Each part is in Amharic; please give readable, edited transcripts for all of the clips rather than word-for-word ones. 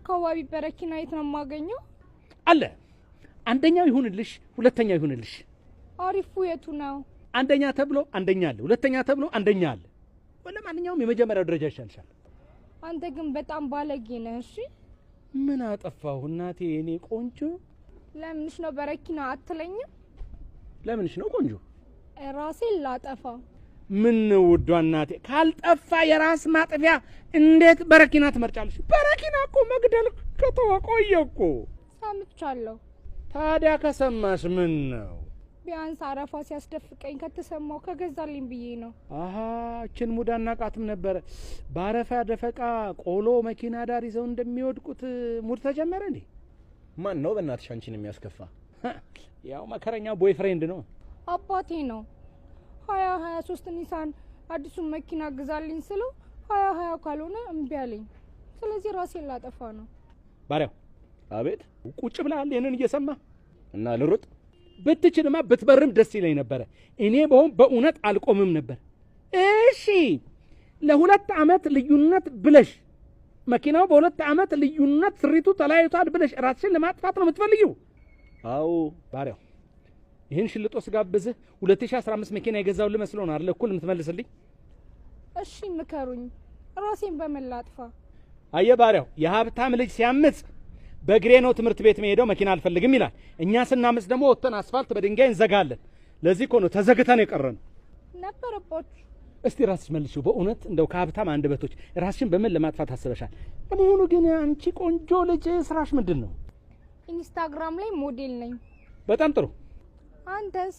አካባቢ በረኪና የት ነው የማገኘው? አለ። አንደኛው ይሁንልሽ፣ ሁለተኛው ይሁንልሽ። አሪፉ የቱ ነው? አንደኛ ተብሎ አንደኛ አለ፣ ሁለተኛ ተብሎ አንደኛ አለ። ለማንኛውም የመጀመሪያው ደረጃ ይሻልሻል። አንተ ግን በጣም ባለጌ ነህ። እሺ። ምን አጠፋሁ እናቴ? የኔ ቆንጆ። ለምንሽ ነው በረኪና አትለኝም? ለምንሽ ነው ቆንጆ? ራሴን ላጠፋ። ምን ነው ውዷ እናቴ፣ ካልጠፋ የራስ ማጥፊያ እንዴት በረኪና ትመርጫለሽ? በረኪና እኮ መግደል ከተወ ቆየ እኮ። ሰምቻለሁ። ታዲያ ከሰማሽ ምን ነው? ቢያንስ አረፋ ሲያስደፍቀኝ ከተሰማው ከገዛልኝ ብዬ ነው። አሀ፣ እችን ሙድ አናቃትም ነበረ። በአረፋ ደፈቃ ቆሎ መኪና ዳር ይዘው እንደሚወድቁት ሙድ ተጀመረ እንዴ? ማን ነው በእናትሽ አንቺን የሚያስከፋ? ያው መከረኛ boyfriend ነው። አባቴ ነው። 2023 ኒሳን አዲሱን መኪና ግዛልኝ ስለው 2020 ካልሆነ እምቢ አለኝ። ስለዚህ ራሴን ላጠፋ ነው። ባሪያው። አቤት። ቁጭ ብለሃል ይህንን እየሰማ? እና ልሩጥ? ብትችልማ ብትበርም ደስ ይለኝ ነበረ። እኔ በሆን በእውነት አልቆምም ነበር። እሺ፣ ለ2 ዓመት ልዩነት ብለሽ፣ መኪናው በ2 ዓመት ልዩነት ስሪቱ ተለያይቷል ብለሽ ራስሽን ለማጥፋት ነው የምትፈልጊው? አዎ። ባሪያው፣ ይህን ሽልጦ ስጋብዝህ 2015 መኪና የገዛው መስሎ ነው አይደል እኩል የምትመልስልኝ? እሺ ምከሩኝ፣ ራሴን በምን ላጥፋ? አየ ባሪያው፣ የሀብታም ልጅ ሲያምጽ በእግሬ ነው ትምህርት ቤት መሄደው፣ መኪና አልፈልግም ይላል። እኛ ስናምጽ ደግሞ ወጥተን አስፋልት በድንጋይ እንዘጋለን። ለዚህ እኮ ነው ተዘግተን የቀረነው። ነበረባችሁ። እስቲ ራስሽ መልሺው። በእውነት እንደው ከሀብታም አንደበቶች ራስሽን በምን ለማጥፋት አስበሻል? ለመሆኑ ግን አንቺ ቆንጆ ልጅ ስራሽ ምንድን ነው? ኢንስታግራም ላይ ሞዴል ነኝ። በጣም ጥሩ። አንተስ?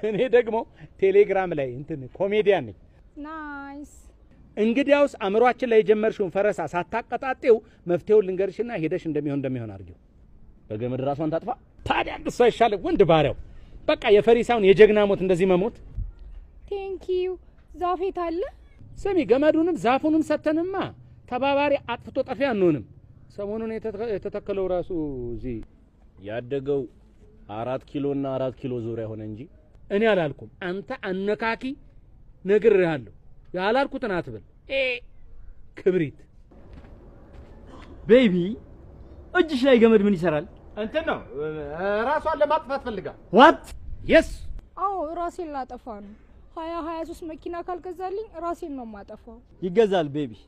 እኔ ደግሞ ቴሌግራም ላይ እንትን ኮሜዲያን ነኝ። Nice። እንግዲያውስ አእምሯችን ላይ የጀመርሽውን ፈረሳ ሳታቀጣጤው መፍትሄውን ልንገርሽና ሄደሽ እንደሚሆን እንደሚሆን አድርጊው። በገመድ ራሷን ታጥፋ? ታዲያ እንደሱ አይሻልም? ወንድ ባሪያው፣ በቃ የፈሪሳውን የጀግና ሞት እንደዚህ መሞት። Thank you። ዛፍ የት አለ? ስሚ፣ ገመዱንም ዛፉንም ሰተንማ ተባባሪ አጥፍቶ ጠፊ አንሆንም። ሰሞኑን የተተከለው ራሱ እዚህ ያደገው 4 ኪሎ እና 4 ኪሎ ዙሪያ ሆነ እንጂ። እኔ አላልኩም። አንተ አነካኪ፣ ነግሬሃለሁ። ያላልኩትን አትበል። ኤ ክብሪት። Baby፣ እጅሽ ላይ ገመድ ምን ይሰራል? እንትን ነው፣ ራሷን ለማጥፋት ፈልጋ። What? Yes. አዎ፣ ራሴን ላጠፋ ነው። 2023 መኪና ካልገዛልኝ ራሴን ነው የማጠፋው። ይገዛል baby።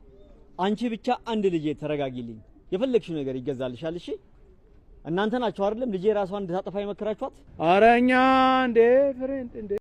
አንቺ ብቻ አንድ ልጄ ተረጋጊልኝ። የፈለግሽው ነገር ይገዛልሻል። እሺ፣ እናንተ ናችሁ አይደለም ልጄ ራሷን እንድታጠፋ የመከራችኋት? ኧረ እኛ እንዴ friend እንዴ።